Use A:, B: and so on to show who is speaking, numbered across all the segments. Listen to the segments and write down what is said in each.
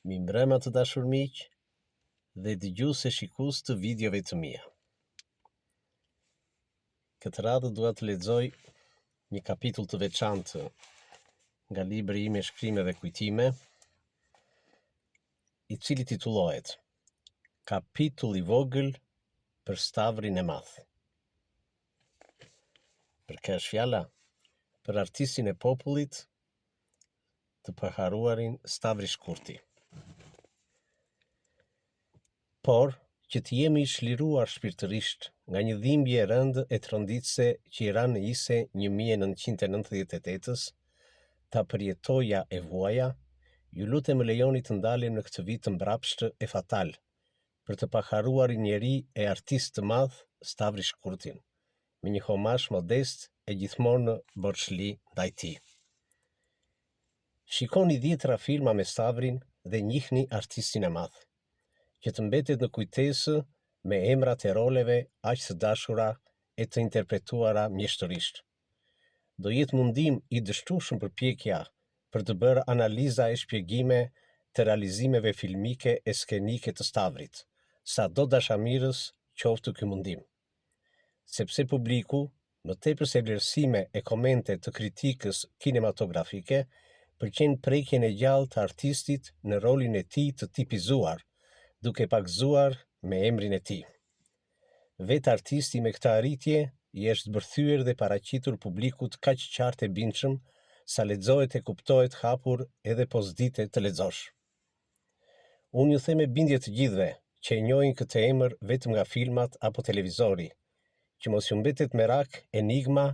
A: Mirëmbrëma të dashur miq dhe dëgjues e shikues të videove të mia. Këtë radhë dua të lexoj një kapitull të veçantë nga libri im me shkrime dhe kujtime, i cili titullohet Kapitull i vogël për Stavrin e madh. Për kë është fjala? Për artistin e popullit të paharruarin Stavri Shkurti. Por, që të jem i çliruar shpirtërisht nga një dhimbje e rëndë e tronditëse që i ra në hise 1998-ës, ta përjetoja e vuaja, ju lutem më lejoni të ndalem në këtë vit të mbrapshtë e fatal, për të paharruarin njeri e artist të madh Stavri Shkurtin, me një homazh modest e gjithmonë borxhli ndaj tij. Shikoni dhjetëra filma me Stavrin dhe njihni artistin e madh, që të mbetet në kujtesë me emrat e roleve aq të dashura e të interpretuara mjeshtërisht. Do jetë mundim i dështueshëm përpjekja për të bërë analiza e shpjegime të realizimeve filmike e skenike të Stavrit, sado dashamirës qoftë ky mundim. Sepse publiku, më tepër se vlerësime e komente të kritikës kinematografike, pëlqen prekjen e gjallë të artistit në rolin e tij të tipizuar, duke pagëzuar me emrin e tij. Vetë artisti me këtë arritje i është zbërthyer dhe paraqitur publikut kaq qartë e bindshëm, sa lexohet e kuptohet hapur edhe po s'dite të lexosh. Unë ju them me bindje të gjithëve, që e njohin këtë emër vetëm nga filmat apo televizori, që mos ju mbetet merak enigma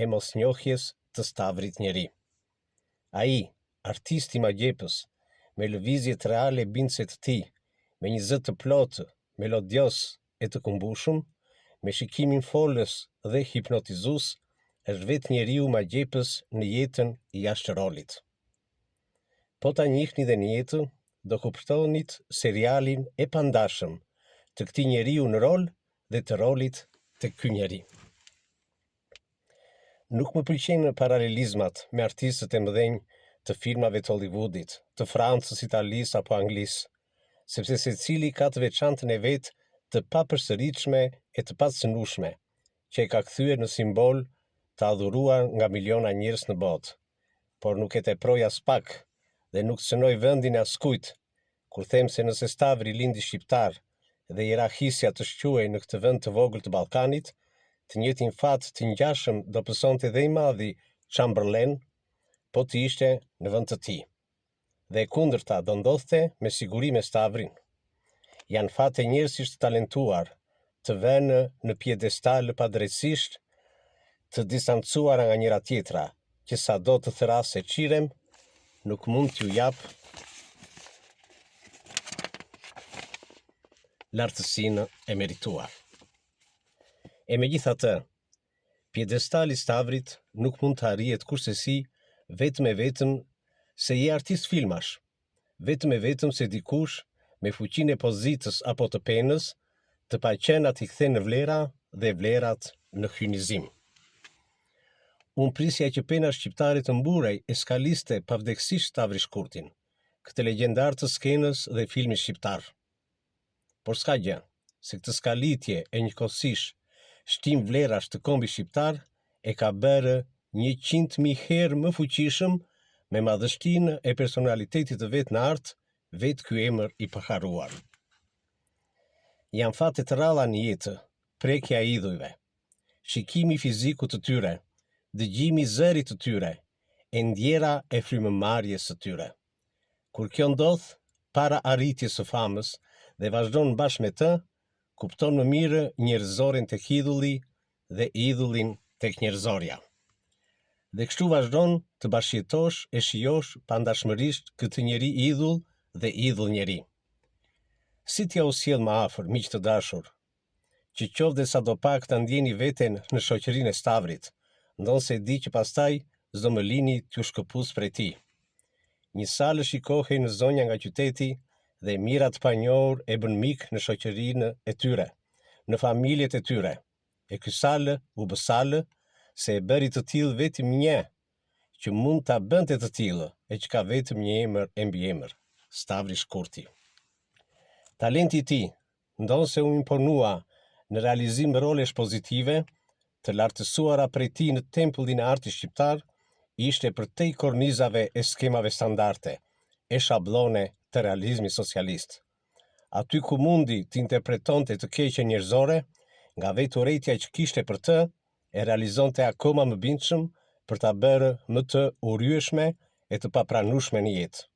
A: e mosnjohjes të Stavrit njeri. Ai, artisti magjepsës, me lëvizjet reale bindëse të tij, me një zë të plotë, melodioz e të kumbueshëm, me shikimin folës dhe hipnotizues, është vetë njeriu magjepsës në jetën jashtë rolit. Po ta njihni dhe në jetë, do kuptonit serialin e pandashëm të këtij njeriu në rol dhe të rolit te ky njeri. Nuk më pëlqejnë paralelizmat me artistët e mëdhenj të filmave të Hollywoodit, të Francës, Italisë apo Anglisë, sepse secili ka të veçantën e vet të papërsëritshme e të pacënueshme, që e ka kthyer në simbol të adhuruar nga miliona njerëz në botë. Por nuk e teproj aspak dhe nuk cënoj vendin e askujt, kur them se nëse Stavri lindi shqiptar dhe i ra hisja të shquhej në këtë vend të vogël të Ballkanit, të njëjtin fat të ngjashëm do pësonte dhe i madhi Chamberlain, po të ishte në vend të tij. Dhe e kundërta do ndodhte me siguri me Stavrin. Janë fate njerëzish të talentuar, të vënë në piedestal padrejtësisht, të distancuara nga njëra tjetra, që sado të thërras e çirrem, nuk mund t'ju jap lartësinë e merituar. E megjithatë, Piedestali i Stavrit nuk mund të arrihet kurrsesi vetëm e vetëm se je artist filmash, vetëm e vetëm se dikush me fuqinë e pozitës apo të penës, të paqenat i kthen në vlera dhe vlerat në hyjnizim. Unë prisja që pena shqiptare të mburrej e skaliste pavdekësisht Stavri Shkurtin, këtë legjendar të skenës dhe filmit shqiptar. Por s'ka gjë, se këtë skalitje e njëkohësisht shtim vlerash të kombit shqiptar e ka bërë 100.000 herë më fuqishëm me madhështinë e personalitetit të vet në art, vetë ky emër i paharruar. Janë fate të rralla në jetë, prekja e idhujve, shikimi i fizikut të tyre, dëgjimi i zërit të tyre, e ndjera e frymëmarrjes së tyre. Kur kjo ndodh para arritjes së famës dhe vazhdon bashkë me të, kupton më mirë njerëzoren tek idhulli dhe idhullin tek njerëzorja. Dhe kështu vazhdon të bashkëjetosh e shijosh pandashmërisht këtë njeri idhull dhe idhull njeri. Si t'jua sjell më afër, miq të dashur, që qoftë dhe sadopak ta ndjeni veten në shoqërinë e Stavrit, ndonëse e di që pastaj s'do më lini t'ju shkëpus prej tij. Një salë shikohej në zonja nga qyteti dhe mijëra të panjohur e bënë mik në shoqërinë e tyre, në familjet e tyre. E ky salë u bë salë se e bëri të tillë vetëm një që mund ta bënte të tillë e që ka vetëm një emër e mbiemër. Stavri Shkurti. Talenti i tij, ndonëse u imponua në realizim rolesh pozitive, të lartësuara prej tij në tempullin e artit shqiptar, ishte përtej kornizave e skemave standarde, e shabllone të realizmit socialist. Aty ku mundi të interpretonte të keqen njerëzore, nga vetë urrejtja që kishte për të, e realizonte akoma më bindshëm për ta bërë më të urryeshme e të papranueshme në jetë.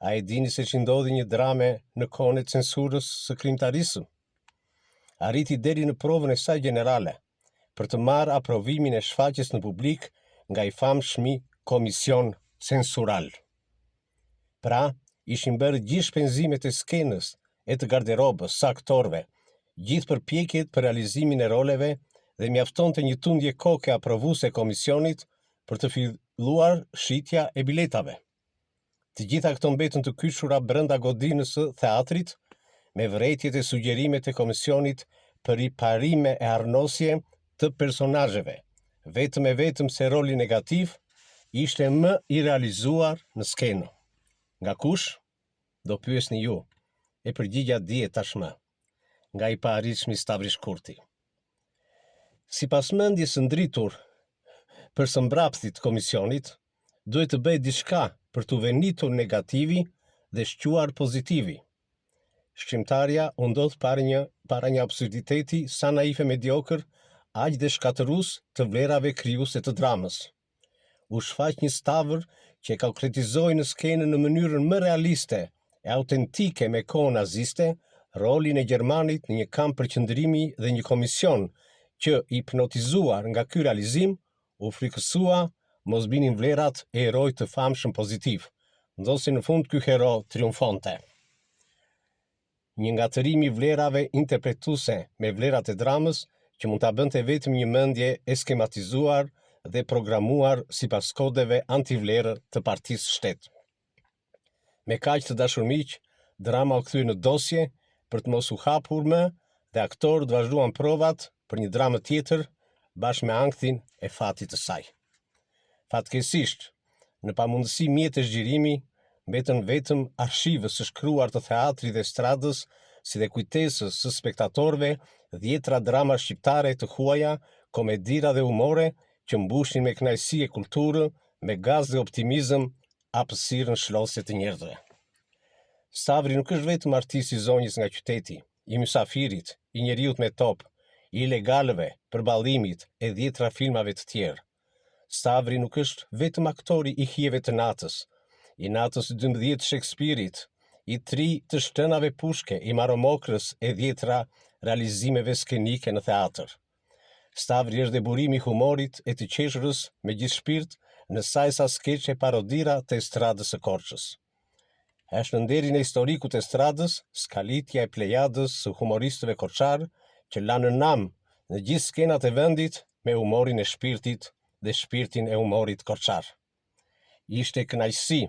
A: A e dini se ç'i ndodhi një drame në kohën e censurës së krijimtarisë? Arriti deri në provën e saj gjenerale, për të marrë aprovimin e shfaqjes në publik nga i famshmi komision censural. Pra, ishin bërë gjithë shpenzimet e skenës e të garderobës së aktorëve, gjithë përpjekjet për realizimin e roleve dhe mjaftonte një tundje koke aprovuese e komisionit për të filluar shitja e biletave. Të gjitha këto mbetën të kyçura brenda godinës së theatrit, me vërejtjet e sugjerimet e komisionit për riparime e arnosje të personazheve, vetëm e vetëm se roli negativ ishte më i realizuar në skenë. Nga kush? Do pyesni ju, e përgjigja dihet tashmë. Nga i paarritshmi Stavri Shkurti. Sipas mendjes së ndritur për së mbrapshti të komisionit, duhet të bëhej diçka për t'u venitur negativi dhe shquar pozitivi. Shkrimtarja u ndodh para një para një absurditeti sa naif e mediokër, aq dhe shkatërrues të vlerave krijuese të dramës. U shfaq një Stavër që e konkretizoi në skenë në mënyrën më realiste e autentike me kohën naziste, rolin e gjermanit në një kamp përqendrimi dhe një komision që, i hipnotizuar nga ky realizim, u frikësua mos binin vlerat e heroit të famshëm pozitiv, ndonëse në fund ky hero triumfonte. Një ngatërrim i vlerave interpretuese me vlerat e dramës që mund ta bënte vetëm një mendje e skematizuar dhe programuar sipas kodeve antivlerë të partisë shtet. Me kaq të dashur miq, drama u kthye në dosje për të mos u hapur më dhe aktorët vazhduan provat për një dramë tjetër bashkë me ankthin e fatit të saj. Fatkeqësisht, në pamundësi mjetesh xhirimi, mbetën vetëm arshivës së shkruar të theatrit dhe estradës, si dhe kujtesës së spektatorëve, dhjetra drama shqiptare e të huaja, komedira dhe humore, që mbushnin me kënaqësi e kulturë, me gaz dhe optimizëm, hapësirën shlodhëse të njerëzve. Stavri nuk është vetëm artist i zonjës nga qyteti, i mysafirit, i njeriut me top, i ilegalëve, përballimit e dhjetra filmave të tjerë. Stavri nuk është vetëm aktori i Hijeve të natës, i Natës së 12 Shekspirit, i tri të shtënave pushke, i Maro Mokrës e dhjetra realizimeve skenike në theatër. Stavri është dhe burimi i humorit e të qeshurës me gjithë shpirt në sa e sa skeçe parodira të estradës së Korçës. Është në nderin e historikut të estradës, skalitja e plejadës së humoristëve korçarë që lanë nam në gjithë skenat e vendit me humorin e shpirtit dhe shpirtin e humorit korçar. Ishte kënaqësi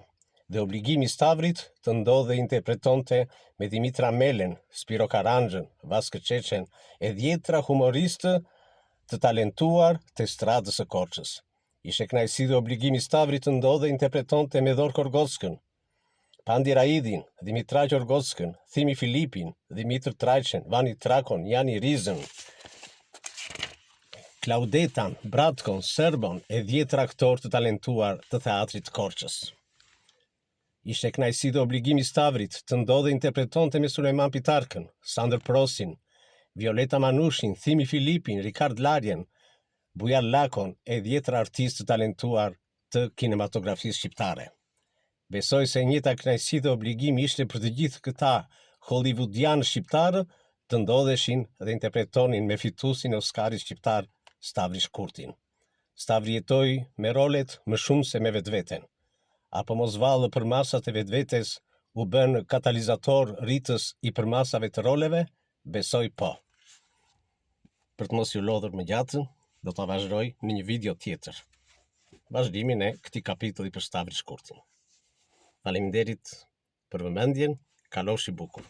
A: dhe obligim i Stavrit të ndodhej e interpretonte me Dhimitra Melen, Spiro Karanxhën, Vaskë Çeçen e dhjetra humoristë të talentuar të estradës së Korçës. Ishte kënaqësi dhe obligim i Stavrit të ndodhej e interpretonte me Dhorko Orgockën, Pandi Raidhin, Dhimitraq Orgockën, Thimi Filipin, Dhimitër Trajçen, Vani Trakon, Jani Rizën, Klaudetan, Bratkon, Serbon e dhjetra aktorë të talentuar të teatrit të Korçës. Ishte kënaqësi dhe obligim i Stavrit të ndodhej e interpretonte me Sulejman Pitarkën, Sandër Prosin, Violeta Manushin, Thimi Filipin, Rikard Larjen, Bujar Lakon e dhjetra artistë të talentuar të kinematografisë shqiptare. Besoj se e njëjta kënaqësi dhe obligim ishte për të gjithë këta hollivudianë shqiptarë të ndodheshin dhe interpretonin me fituesin e Oscarit shqiptar Stavri Shkurtin. Stavri jetoi me rolet më shumë se me vetveten. Apo mos vallë përmasat e vetvetes u bënë katalizator rritës i përmasave të roleve? Besoj po. Për të mos ju lodhur më gjatë, do ta vazhdoj në një video tjetër. Vazhdimin e këtij kapitulli për Stavri Shkurtin. Faleminderit për vëmendjen, kalofshi bukur.